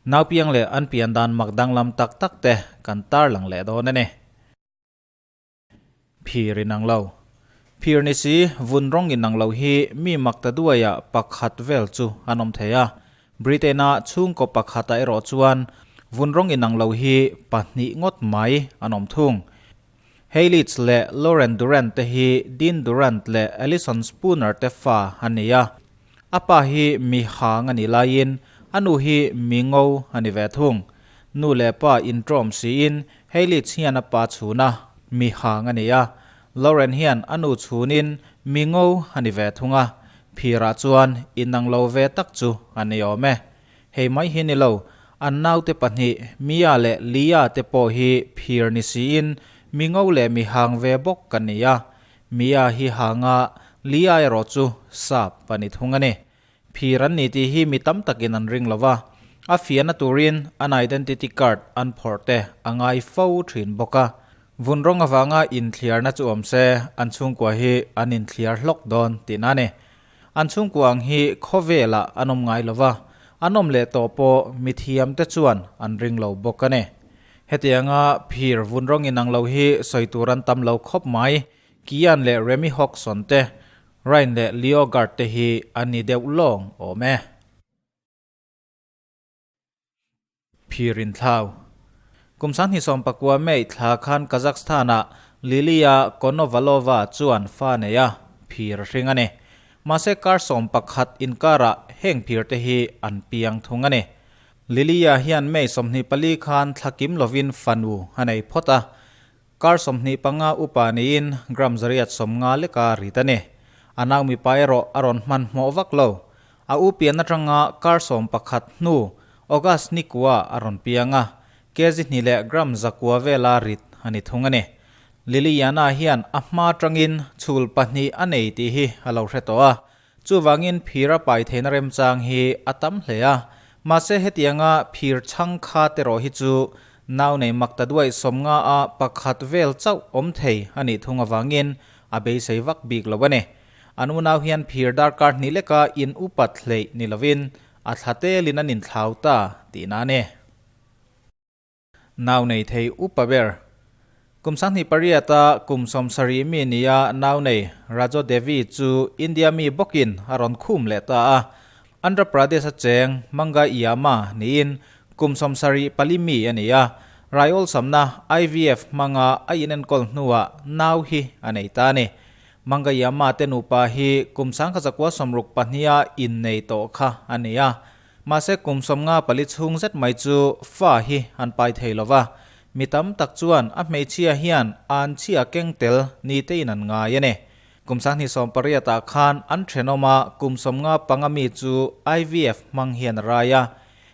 Naupiang leh an pian dan mak danglam tak tak te kan tarlang leh dawn a ni. Phir inang lo. Phir ni si, vun rawng inang lo hi mi mak ta duaiah pakhat vel chu an awm thei a. Britain-a chhungkaw pakhatah erawh chuan vun rawng inang lo hi pahnih ngawt mai an awm thung. Hayleeds leh Lauren Durant te hi Dean Durant leh Alison Spooner te fa an ni a. A pa hi mi hang a nih laiin a nu hi mi ngo a ni ve thung. Nu leh pa intrawm siin Hayleeds hian a pa chhuna mi hang a ni a, Lauren hian a nu chhunin mi ngo a ni ve thung a, phirah chuan inang lo ve tak chu a ni awm e. Hei mai hi ni lo, an naute pahnih Mia leh Lia te pawh hi phir ni siin mi ngo leh mi hang ve bawk kan ni a, Mia hi hanga Lia erawh chu sap a ni thung a ni. Phir an ni tih hi mi tam takin an ring lo va, a fiahna turin an identity card an phawrh te a ngai fo thin bawk a. Vun rawng avanga inthliarna chu awm se, an chhungkua hi an inthliar hlawk dawn tihna a ni. An chhungkua ang hi khawvelah an awm ngai lo va, an awm leh tawh pawh mithiamte chuan an ring lo bawk a ni. Hetianga phir vun rawng inang lo hi sawi tur an tam lo khawp mai, Kian leh Remi Hodgson te, Ryan leh Leo Gard te hi an ni deuh lawng awm e. Phir inthlau. Kum 2019 May thla khan Kazakhstan-ah Lilia Konovalova chuan fa nei a, phir a hring a ni. Mahse kar 11 inkarah heng phir te hi an piang thung a ni. Lilia hian May 24 khan thla kim lovin fanu a nei phawt a, Kar 25 upa niin gram 150 leka rit a ni. A nau mipa erawh a rawn hmanhmawh vak lo. A u pian atanga kar 11 hnu August ni kua a rawn piang a, kg hnih leh gram 900 vela rit a ni thung a ni. Liliana hian a hma atangin chhul pahnih a nei tih hi a lo hre tawh a, chuvangin phir a pai theihna remchang hi a tam hle a. Mahse hetianga phir chhang kha te rawh hi chu nau nei mak ta duaih 50 a pakhat vel chauh awm thei a nih thung avangin a beisei vak bik lo a ni. An unau hian phir darkar hnih leka in upat hleih ni lovin a thla telin an inthlau ta tihna a ni. Nau nei thei upa ber. Kum 28 a kum 70 mi nia nau nei Rajo Devi chu India mi bawkin a rawn khum leh ta a. Andhra Pradesh a cheng Manga Iyama niin kum 74 mi a ni a. Rai awlsamna IVF hmanga a inenkawl hnuah nau hi a nei ta a ni. Manga Iyama te nupa hi kum 1962 a innei tawh kha a ni a. Mahse kum 54 chhung zet mai chu fa hi an pai thei lo va, mi tam tak chuan a hmeichhia hian an chhia keng tel ni tein an ngai a ni. Kum 2018 ah khan an thenawm a kum 55 mi chu IVF hmang hian a rai a,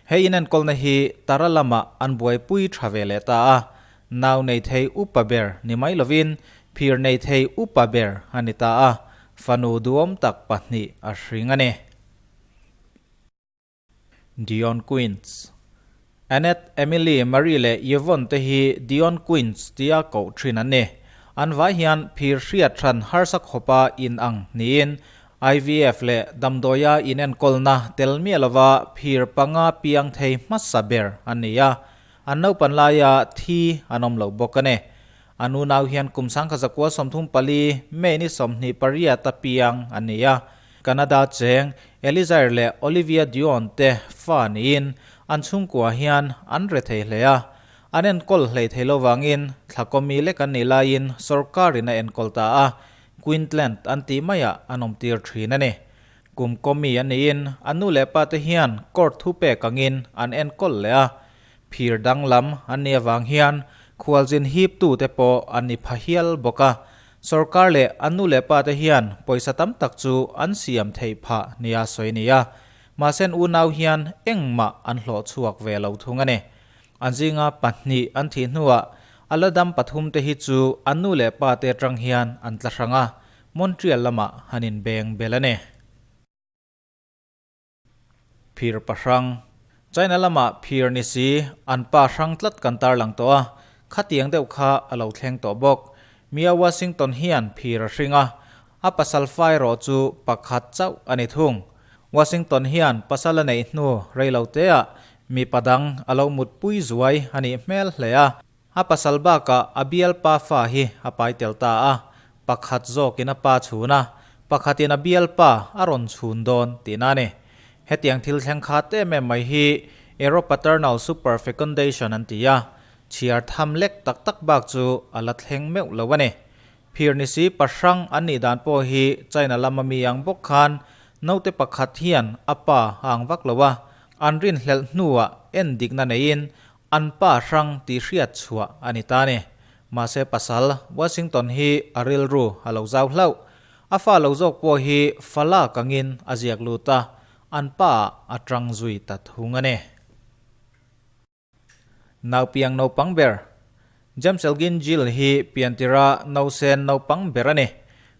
he inenkawlna hi tara lamah an buaipui tha ve leh ta a, nau nei thei upa ber ni mai lovin phir nei thei upa ber a ni ta a, fanu duhawm tak pahnih a hring a ni. Dion Quince. Annette, Emily, Marie leh Yvonne te hi Dion Quince tia koh thin an ni. An vai hian phir hriat hran harsa khawpa in ang niin IVF leh damdawia inenkawlna tel miah lova phir panga piang thei hmasa ber an ni a, an naupan laia thi an awm lo bawk a ni. An unau hian kum 1934 May ni 28 a piang an ni a, Canada cheng Elizair leh Olivia Dion te fa niin an chhungkua hian an re thei hle a. An enkawl hlei thei lo vangin thla kawmi lek an nih laiin sorkarin a enkawl ta a, Queensland an tih maiah an awmtir thin a ni. Kum kawmi an niin an nu leh pa te hian court thu pek angin an enkawl leh a, phir danglam an nih avang hian khualzin hiptu te pawh an ni pha hial bawk a. Sorkar leh an nu leh pa te hian pawisa tam tak chu an siam theih phah nia sawi a ni a, mahse an unau hian engmah an hlawh chhuak ve lo thung a ni. An zinga pahnih an thih hnuah a la dam pathum te hi chu an nu leh pa te atang hian an tla hrang a, Montreal lamah han inbeng bel a ni. Phir pahrang. China lamah phir ni si, an pa hrang tlat kan tarlang tawh a, khatiang deuh kha a lo thleng tawh bawk. Mia Washington hian phir a hring a, a pasal fai rawh chu pakhat chauh a ni thung. Washington hian pasal a neih hnu rei lo teah Mipa dang a lo mutpui zuai a nih hmel hle a. A pasal bakah a bialpa fa hi a pai tel ta a, pakhat zawkin a pa chhun a, pakhatin a bialpa a rawn chhun dawn tihna a ni. Hetiang thil thleng khat em em mai hi Aeropaternal superfecundation an ti a, chhiar tham lek tak tak bak chu a la thleng meuh lo a ni. Phir ni si pahrang an nih dan pawh hi China lama mi ang bawk khan naute pakhat hian a pa a ang vak lo a, an rinhlelh hnuah en dikna neiin An pa hrang tih hriat chhuah a ni ta ni. Mahse pasal Washington hi a rilru a lo zau hlauh. A fa lo zawk pawh hi fa lak angin a ziak lut a, an pa ah a tang zui ta thung a ni. Naupiang naupang ber James Elgin Gill hi piantira nausen naupang ber a ni.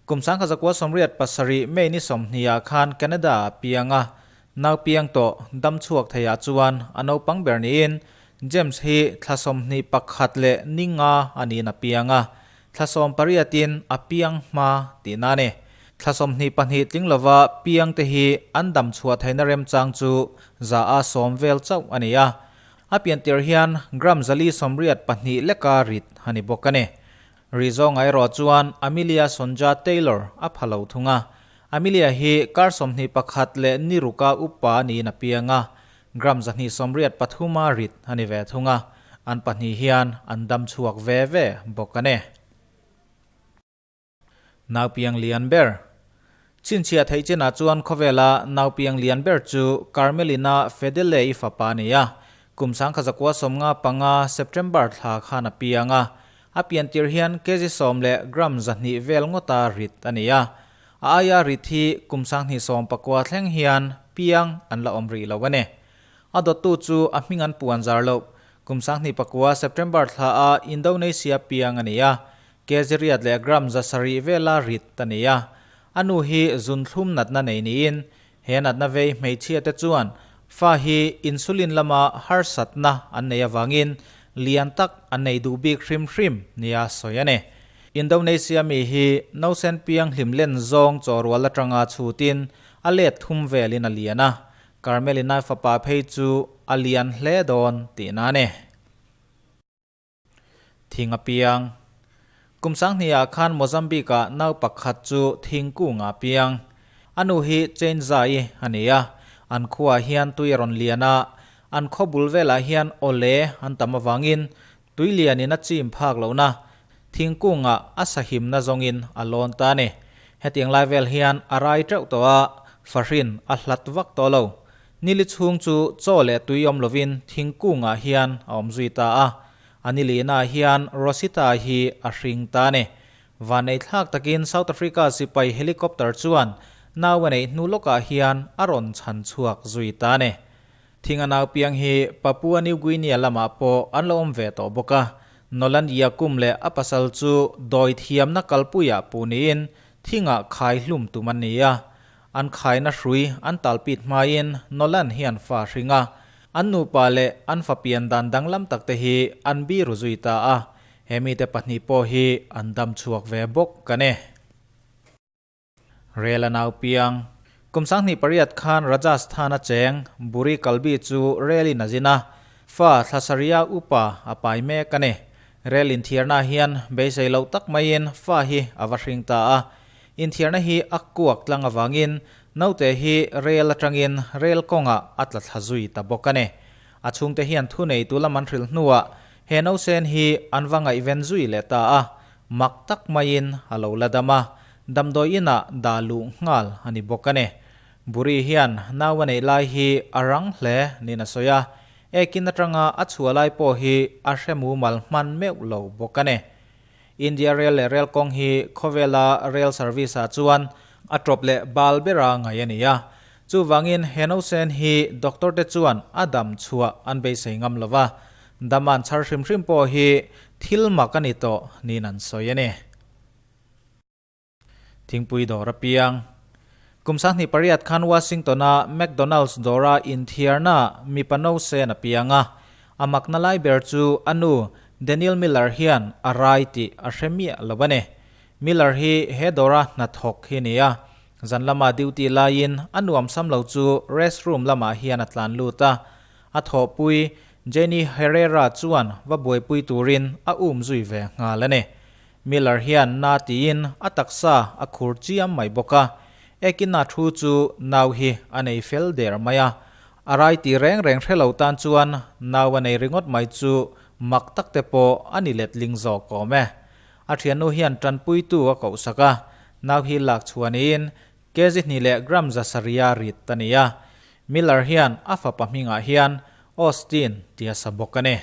Kum 1987 May ni 20 ah khan Canada ah piang a, Nau piang tawh dam chhuak theiah chuan a naupang ber niin James hi thla 21 leh ni nga a niin a piang a, thla 18 in a piang hma tihna a ni. Thla 22 tling lova piang te hi an dam chhuah theihna remchang chu za a sawm vel chauh a ni a. A pian tir hian gram 482 leka rit a ni bawk a ni. Ri zawnga erawh chuan Amelia Sonja Taylor a pha lo thung a. Amelia hi kar 21 leh ni ruka upa niin a piang a, gram 283 a rit a ni ve thung a, an pahnih hian an dam chhuak ve ve bawk a ni. Naupiang lian ber. Chhinchhiah theih chinah chuan khawvela naupiang lian ber chu Carmelina Fedele-i fapa a ni a, kum 1995 September thla khan a piang a, A piantir hian kg sawm leh gram 200 vel ngawta rit a ni a. A aia rit hi kum 2019 thleng hian piang an la awm rih lo a ni. A dawttu chu a hming an puan zar loh. Kum 2009 September thla a Indonesia piang a ni a. Kg riat leh gram 700 vela rit a ni a. A nu hi zunthlum natna nei niin he natna vei hmeichhia te chuan fa hi insulin lama harsatna an nei avangin lian tak an nei duh bik hrim hrim nia sawi a ni. Indonesia mi hi nausen piang hlim len zawng chawhrual atanga chhutin a let thum velin a lian a, Carmelina fapa phei chu a lian hle dawn tihna a ni. Thing a piang. Kum 2000 ah khan Mozambique ah nau pakhat chu thingkung ah a piang. A nu hi Chain Zai a ni a, an khuaah hian tui a rawn lian a, an khaw bul velah hian awle an tam avangin tui lianin a chim phak lohna thingkung ah a sahimna zawngin a lawn ta a ni. Hetiang lai vel hian a rai teuh tawh a, fahrin a hlat vak tawh lo. Nili chhung chu chaw leh tui awm lovin thingkungah hian a awm zui ta a. A nilihnaah hian Rosita hi a hring ta a ni. Vanei thlak takin South Africa sipai helicopter chuan nau a neih hnu lawkah hian a rawn chhan chhuak zui ta a ni. Thinga nau piang hi Papua New Guinea lamah pawh an lo awm ve tawh bawk a. Nolan Yakum leh a pasal chu dawi thiamna kalpuiah puh niin thingah khai hlum tum an ni a. An khaina hrui an talpit hmain Nolan hian fa hring a, an nupa leh an fa pian dan danglam tak te hi an biru zui ta a, he mite pahnih pawh hi an dam chhuak ve bawk ka ni. Rel a nau piang. Kum 2008 khan Rajasthan a cheng Buri Kalbi chu rel in a zin a, fa thlasaria upa a pai mek a ni. Rel inthiarna hian beisei loh tak maiin fa hi a va hring ta a, Inthiarna hi a kuak tlang avangin naute hi rel atangin rel kawngah a tla thla zui ta bawk a ni. A chhungte hian thuneitu lam an hrilh hnuah he nausen hi an va ngaihven zui leh ta a, mak tak maiin a lo la dam a, damdawi inah dah luh nghal a ni bawk a ni. Buri hian nau a neih lai hi a rang hle niin a sawi a, ekin atanga a chhuah lai pawh hi a hre mumal hman meuh lo bawk a ni. India Rail leh Rail kawng hi khawvela rail service ah chuan a tawp leh bal bera ngaih a ni a. Chuvangin he nausen hi doctor te chuan a dam chhuah an beisei ngam lo va, dam an chhar hrim hrim pawh hi thil mak a ni tawh niin an sawi a ni. Thingpui dawr a piang. Kum 28 khan Washington-a McDonald's dawra inthiarna mipa nausen a piang a. A makna lai ber chu a nu Daniel Miller hian a rai tih a hre miah lo a ni. Miller hi he dawra hnathawk hi a ni a. Zan lama duty laiin a nuamsam lo chu restroom lamah hian a tlan lut a. A thawhpui Jenny Herrera chuan va buaipui turin a um zui ve nghal a ni. Miller hian na tiin a taksa a khur chiam mai bawk a, Ekina thu chu nau hi a nei fel der mai a. A rai ti reng reng hre lo tan chuan nau a nei ringawt mai chu mak tak te pawh a ni letling zawk awm e. A thiannu hian tanpuitu a kohsak a, nau hi lak chhuanin kg hnih leh gram 700 a rit a ni a. Miller hian a fapa hmingah hian Austin tia sa bawk a ni.